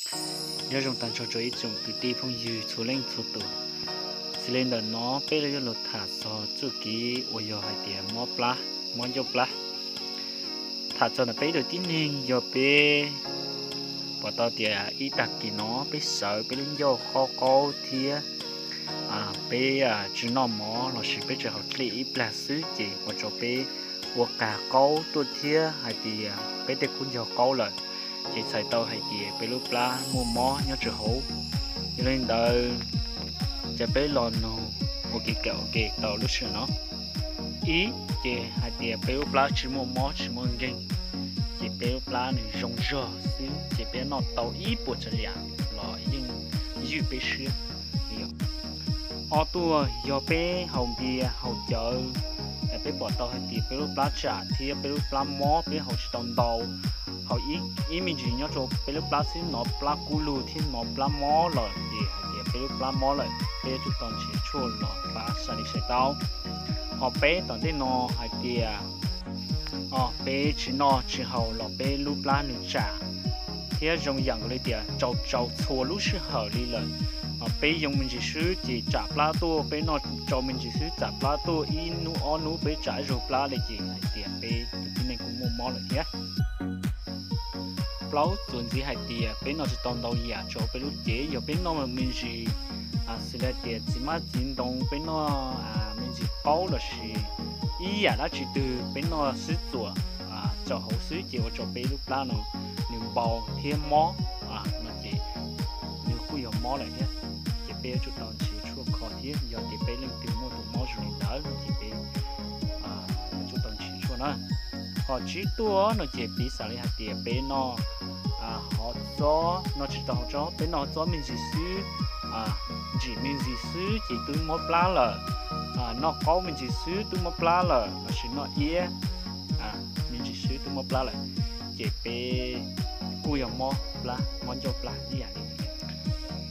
Nyob zoo tag nrho rau ib tsoom kwv tij phooj ywg txhua leej txhua tus. Xws li ntawm no peb yuav los tham txog txuj kev uas yog hais tias mob plab, mob ncauj plab. Tham txog ntawm peb tus tib neeg, yog peb pom tau tias ib tag kis no peb sawv peb lub ncauj qaub qaub thiab peb tsis noj mov lossis peb tsis haus dlej ib plag xwb ces ua rau peb ua qas qaub tuaj thiab hais tias peb tej kub ncog qaub lawm, ces txhais tau hais tias peb lub plab muaj mob nyob rau hauv. Yog li ntawd, ces peb los nug ua kev kawm ua ke tau lub sij hawm no. Ib, ces hais tias peb lub plab tsis muaj mob tsis muaj nkeeg, ces peb lub plab nws zoo zog xwb ces peb noj tau ib puas tsav yam los yeej ywj peb siab. Ob tuaj, yog peb haus npias haus cawv, peb pom tau hais tias peb lub plab tsam thiab peb lub plab mob, peb haus tsis tau ntau, haus ib me ntsis nyob rau peb lub plab xwb, hnov plab kub lug thiab hnov plab mob lawm ces hais tias peb lub plab mob lawm, peb yuav tsum tau nrhiav tshuaj los pab sai li sai tau. Ho peb, tom ntej no hais tias peb tsis noj tsis haus los peb lub plab nws tsam thiab zoo yam nkaus li tias tsau tsau txhua lub sij hawm li lawm. Peb yoo me ntsis xwb ces tsam plab tuaj, peb noj tsau me ntsis xwb tsam plab tuaj, ib hnub ob hnub peb tsam ib zaug plab li ces hais tias peb tus tib neeg kuj muaj mob lawm thiab. Plaub, txuas ntxiv hais tias peb noj tsis tau ntau yam rau peb lub cev, yog peb noj me ntsis xws li hais tias txiv hmab txiv ntoo, peb noj me ntsis qaub lossis ib yam dab tsi twg peb noj xwb txuam rau hauv xwb ces ua rau peb lub plab no nws npau thiab mob no ces nws kuj yog mob lawm thiab. Ces peb yuav tsum tau nrhiav tshuaj kho thiab, yog tias peb leej twg muaj tus mob zoo li ntawd no ces peb yuav tsum tau nrhiav tshuaj na. Ho tsib tuaj no ces piv xam li hais tias peb noj hov txob, noj tsis tau hov txob, peb noj hov txob me ntsis xwb, ntsim me ntsis xwb ces twb mob plab lawm, noj qaub me ntsis xwb twb mob plab lawm, lossis noj iab me ntsis xwb twb mob plab lawm, ces peb kuj yog mob plab, mob ncauj plab ib yam li.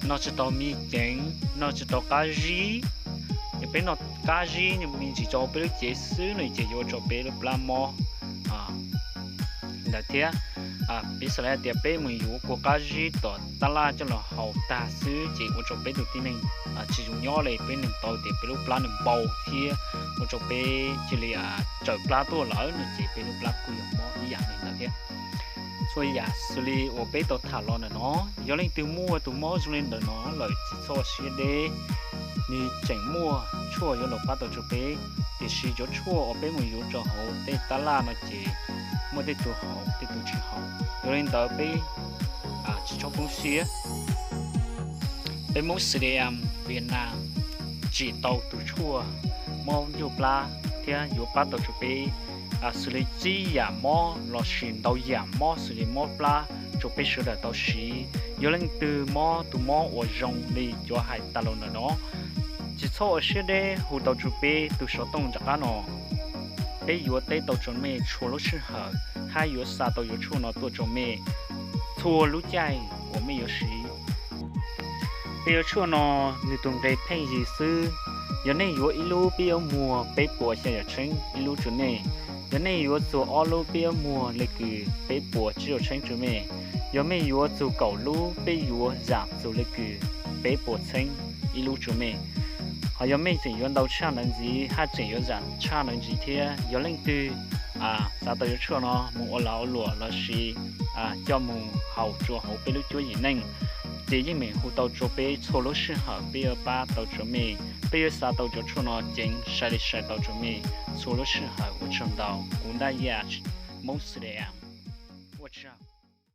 Noj tsis tau me ceev, noj tsis tau qab zib, yog peb noj qab zib me ntsis rau peb lub cev xwb no ces yuav ua rau peb lub plab mob ntawd thiab. Piv xam li hais tias peb mus yuav kua qab zib tom tab laj coj los haus tag xwb ces ua rau peb tus tib neeg tsis zoo nyob li, peb neeg tau tias peb lub plab nws npau thiab ua rau peb cia li raws plab tuaj lawm no ces peb lub plab kuj yog mob ib yam li ntawd thiab. Txhua yam xws li uas peb tau tham los ntawm no, yog leej twg muaj tus mob zoo li ntawm no lawm tsis txhob ua siab deb, nws tseem muaj tshuaj yuav los pab tau rau peb, tiam sis cov tshuaj uas peb mus yuav rau hauv tej tab laj no ces muaj tej tus haus tej tus tsis haus, yog li ntawd peb tsis txhob poob siab. Peb Hmoob Xws Li Am Viaj Nam tsim tau tus tshuaj mob ncauj plab thiab yuav pab tau rau peb xws li tsib yam mob lossis ntau yam mob xws li mob plab rau peb sawv daws tau siv. Yog leej twg mob tus mob uas zoo li cov hais tas los ntawm no, tsis txhob ua siab deb, hu tau rau peb tus xov tooj nram qab no. Peb yuav teb tau rau mej txhua lub sij hawm, hab yuav xa tau yuav tshuaj no tuaj rau mej txhua lub caij uas mej yuav siv. Peb yuav tshuaj no, nws tus nqe pheej yig xwb. Yog nej yuav ib lub, peb yuav muag peb puas xya yam txheeb ib lub rau nej. Yog nej yuav txug ob lub, peb yuav muag le kws peb puas tsib caug txheeb rau mej. Yog mej yuav txug kaum lub, peb yuav zam txug le kws peb puas txheeb ib lub rau mej. Ho yog mej tseem yuav ntau tshaj ntawd ntxiv, hab tseem yuav zam tshaj ntawd ntxiv thiab, yog leej twg xav tau yuav tshuaj no mus ua lag ua luam lossis coj mus haus rua hauv peb lub cuab yim neej, ces yeej meem hu tau rua peb txhua lub sij hawm, peb yuav pab tau rua mej. Peb yuav xa tau cov tshuaj no ceev sai li sai tau rua mej txhua lub sij hawm. Ua tsaug ntau, kuv Ntaj Yaj, Hmoob Xws Li Am, ua tsaug.